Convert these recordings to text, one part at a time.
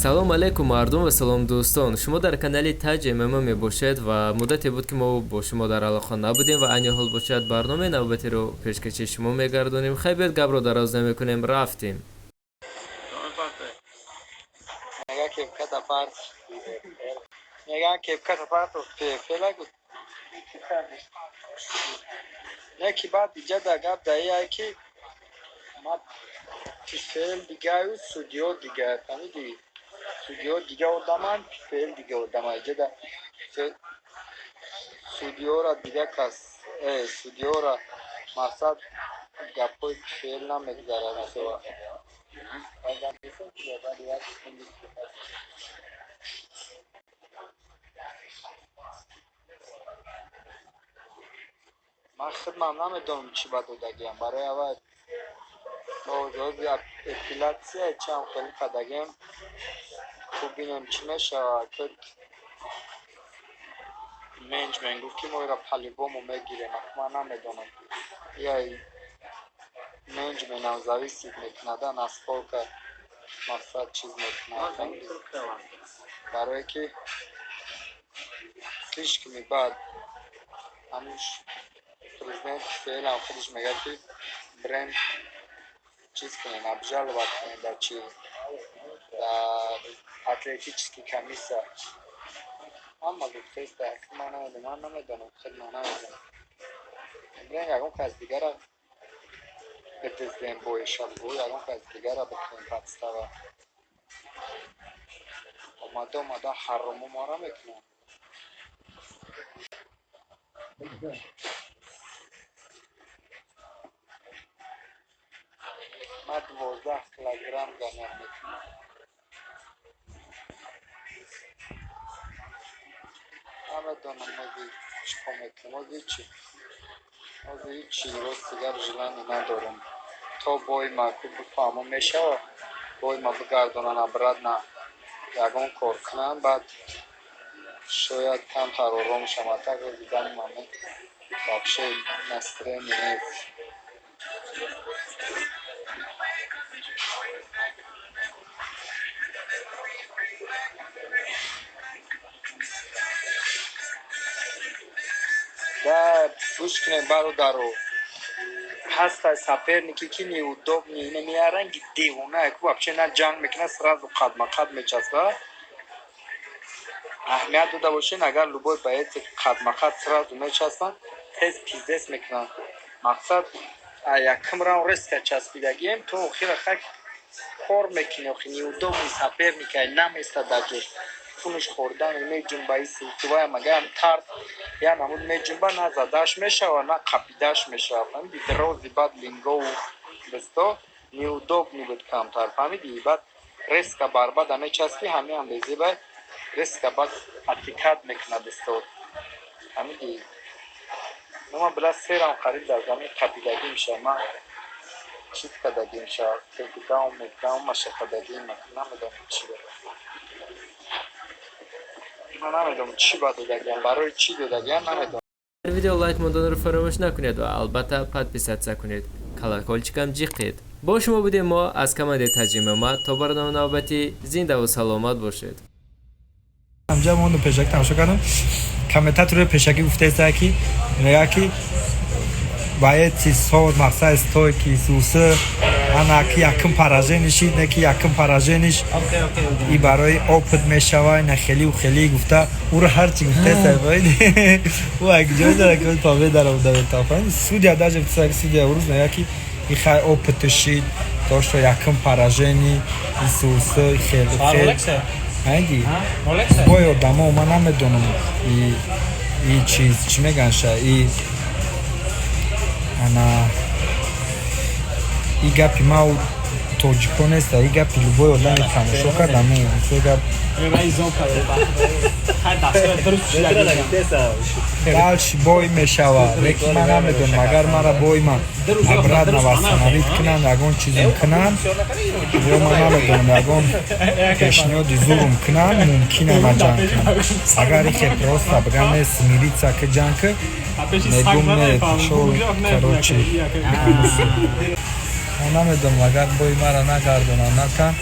Салом алейкум, мардум, ва салом, дӯстон. Шумо дар канали Таҷ ММА мебошед ва муддате буд, ки мо бо шумо дар алоқа набудем ва айни ҳол бошад, барномаи навбатиро пешкаши шумо мегардонем. Хай, биёд, гапро дароз намекунем, рафтем. Мега кепката парт. Мега кепката парт фела гуд. Не ки баъд иҷа да гап да ия ки ма ПФЛ дигаю, судьё дига, фаҳмидӣ? Судьё дига одаманд, ПФЛ дига одама. Иҷа да судьёра дига кас, судьёра мақсад гапҳои ПФЛ намегузарад мисол. Ман худмам намедонам, чӣ ба додагиам. Барои аввал апелляция чиам хеле кардагиам. Хуб, бинем, чӣ мешавад. Ки менеҷмент гуфт, ки мо ира по-любому мегирем. Ман намедонам. Я менеҷментам зависит мекунада, насколько мақсад чиз мекунад. Барое ки слишком бад ҳамун президент ПФЛам худаш мегӯяд, ки бренд чиз кунем, обжаловать кунем дар чи, дар атлетический комиссия. Ҳама гуфтеста, ман намедонам, ман намедонам, худ ман намедонам. Бренд ягон кас дигара бидиздем, боиша бу ягон кас дигара бикунем подстава. Омада омада ҳарому мора мекунам. Ман 12 килограмм гонять мекунам. Намедонам, ози чӣ кор мекунам. Ози ҳичи, ози ҳичи, рости гап, желание надорам. То бои ма ку бифаҳмам, мешавад, бои ма бигардонанд обратно, ягон кор кунам, баъд шояд камтар ором шавам. А так ози данный момент вообще настроение нест. Да, гӯш кунед, бародаро. Ҳастай соперники, ки неудобный, ина меяранги девона, ку вообще на ҷанг мекунад, сразу қадмақад мечаспад. Аҳамият дода бошед, агар любой боеце қадмақад сразу мечаспанд, тез пиздец мекунанд. Мақсад, якум раунд резко часпидагием, то охира хак кор мекунӣ. Охи неудобный соперник ай, наместа дар ҷош, хунаш хӯрдан меҷунба, исваям агаям тарс я намуд меҷунба, на задаш мешава, на қапидаш мешава, фаҳмиди? Дрози баъд лингову дасто неудобный буд камтар, фаҳмиди? Баъд резко барбада мечаспӣ, ҳамиам безебай, резко баъд атакать мекунад дастот, фаҳмиди? Ман била се раунд қариб дар замин қапидагӣ мешавам, ман чиз кардагӣ мешавад, тейкдаун мекунам, маша кардагӣ, намедонам чӣ. Ман намедонам, чӣ ба додагиам, барои чӣ додагиам, намедонам. Видео лайк монданро фаромӯш накунед ва албатта подписаться кунед, колокольчикам ҷиқед. Бо шумо будем мо аз командаи Таҷ ММА. То барномаи навбатӣ зиндаву саломат бошед. Ҳамҷа мондум, пешакӣ тамошо кардам. Комментатори пешакӣ гуфтаеста, ки мега, ки боеци соз, мақсад стойки сусы, ана ки якум поражениши, не ки якум поражениш и барои опыт мешава, ина хелиу хелӣ гуфта, уро ҳарчи гуфтаеста, ӯ як ҷой дара, ки победа ро буда. Судья даже, судья урус мега, ки и хай опыт шид, то что якум поражени и сусы хеле хел айди бой одамо. Ман намедонам, и чиз чӣ меганша, и ана и гапи ма тоҷико неста, и гапи любой одаме тамошо кард, ами гап. Дальше бой мешавад, лекин ман намедонам, агар мара бой ма обратно восстановить кунанд, ягон чизм кунанд, ё ман намедонам, ягон пешниҳоди зулм кунанд, мумкина ма ҷанг кунам. Агар ихе просто биган, не, смириться ки, ҷанг ки, мегум, не, пошёл, короче. Ман намедонам, агар бои мара нагардонанд, накан.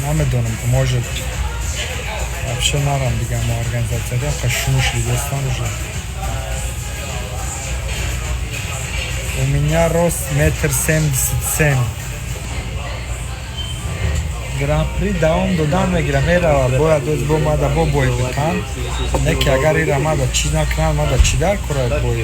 Намедонам, может, вообще нарам дига. Мо организатсияда қашуну шидестан уже. У меня рост 1,77 м. Гран-при давом додан мегирам, мерава, бояд оз бо мада бо бой битан. Не ки агар ира мада чӣ накунам, мада чӣ дар кора бой.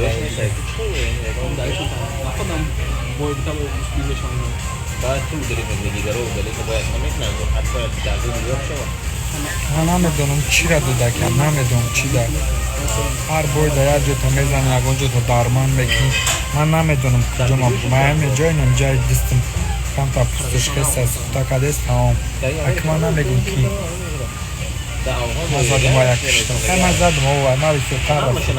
Ман намедонам чира додакам, намедонам чӣ дар. Ҳар бой да як ҷота мезани, ягон ҷота дарман мекунӣ. Ман намедонам куҷо ма. Майами ҷой нем ҷай дистим. Камта пусташ хеста сухта кадест, тамом. Ак ман намегум ки ман задум ва як киштам. Хай, ман задум, о вай, ман бисёртар расид.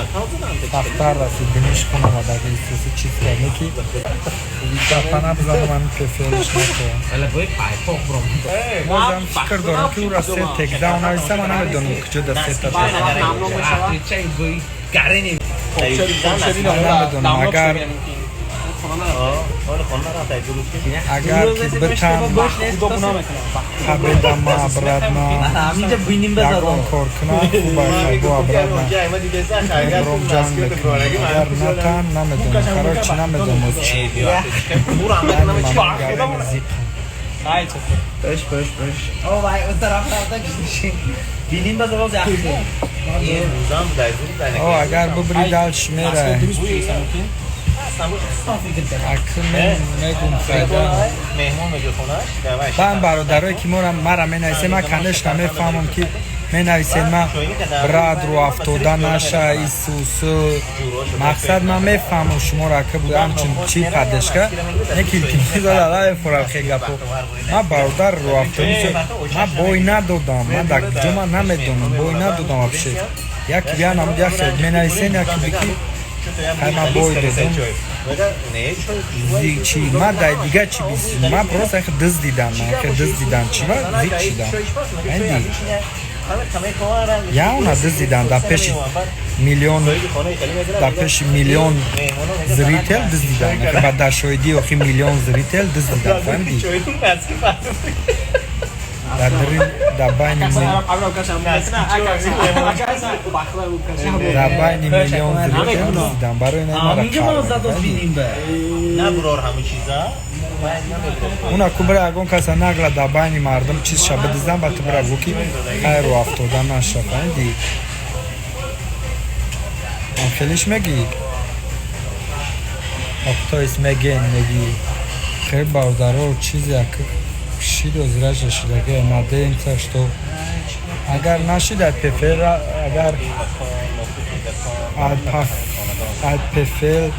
Сахттар расид, биниш хун омада, исуси чиз кард, не ки гапа набизанам, ҳамин ПФЛш накунам. Бозам фикр дорам ки ӯра се тейкдаун нависа, ман намедонам куҷо да сета. Намедонам, агар ки битам победама обратно ягон кор кунам, хуб бо обратно ром ҷанг мекунам. Агар натан, намедонам, короче, намедонам оз чӣ. Пеш, пеш, пеш. О, вай, он тараф рафта киши. Биним ба завоз яхши. О, агар бубри, дальше мера. Мегум файда. Бан бародарое ки мора мара менависем, ман конечно мефаҳмам ки менависем, ма брат, рӯ афтода наша, исусу. Мақсад, ман мефаҳмам шуморо, ки ҳамчун чи поддержка, не ки илтимос форам хел гапо. Ман, бародар, рӯ афтода, ман бой надодам, ман дар куҷо, ман намедонам, бой надодам вообще. Яки бия намуд, як хел менависен, яки бики хай, ман бой додам. Чи ман дар дига чи бис, ман просто як дыз дидам, ман як дыз дидам, чи ма зид шидам. Энди явна дыз дидам дар пеши миллион, дар пеши миллион зритель дыз дидам, ба дар шоҳидии охи миллион зритель дыз дидам, фаҳмидӣ? Дар дарин, дар байни миллион зритель дыз дидам, барои ин мара. Уна ку бира ягон каса нагла дар байни мардум чизша бидизам, ба ту бира гӯ ки хайру афтода наша, фаҳмидӣ? Хелиш мегӣ, то есть меген мегӣ. Хел бародаро, чизе як шидо зираша шидаге, надеемся, что агар нашида ПФЛ, агар ПФЛ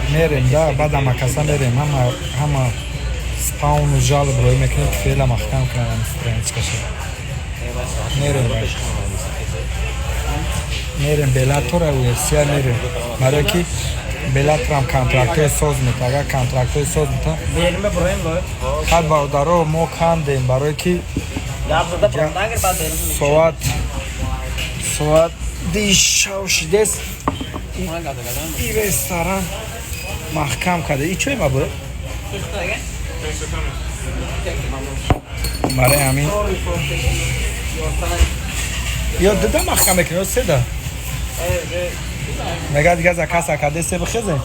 мерем да, баъд ҳама каса мерем, ҳама спауну жалоб рӯй мекунем, ПФЛ маҳкам кунам страничкаша. Мерем, мерем Беллатора, UFC мерем, барое ки Беллаторам контрактҳои соз мета. Агар контрактҳои соз мета, хай, бародаро, мо кандем, барое ки соат 2 шав шидест, и ресторан маҳкам карда. И чой ма буд, барои ҳамин ё дуда маҳкам мекунӣ, ё седа мега дига заказ акаде се бихезе.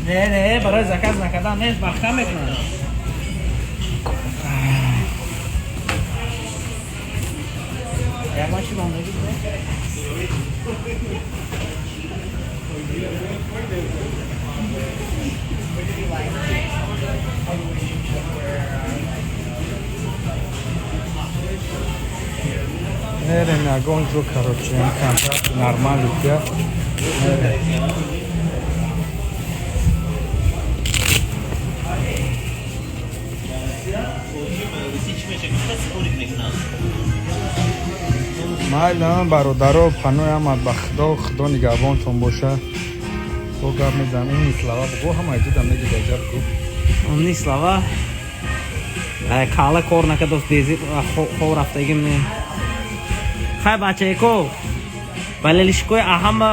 Не, не, барои заказ накардан нест, маҳкам мекунанд. Ягон чи мондагӣ? Мерем ягон ҷо, короче, контракт нормали ки мерем. Майли, бародаро, панои ҳамат ба Худо, Худо нигаҳбонтон боша. Бо гап мезанам, умные слова бугӯ, ҳамаи дуда мегида, бугӯ. Умные слова. Кала кор накардост, бези хов рафтагим не. Хай, бачаеко, валелишкои аҳама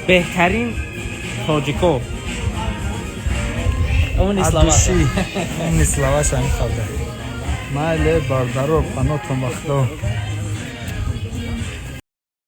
беҳтарин тоҷико. Умный От слова. души. Умный слова шами хабда. Майле, бардаро, панотон ба Худо.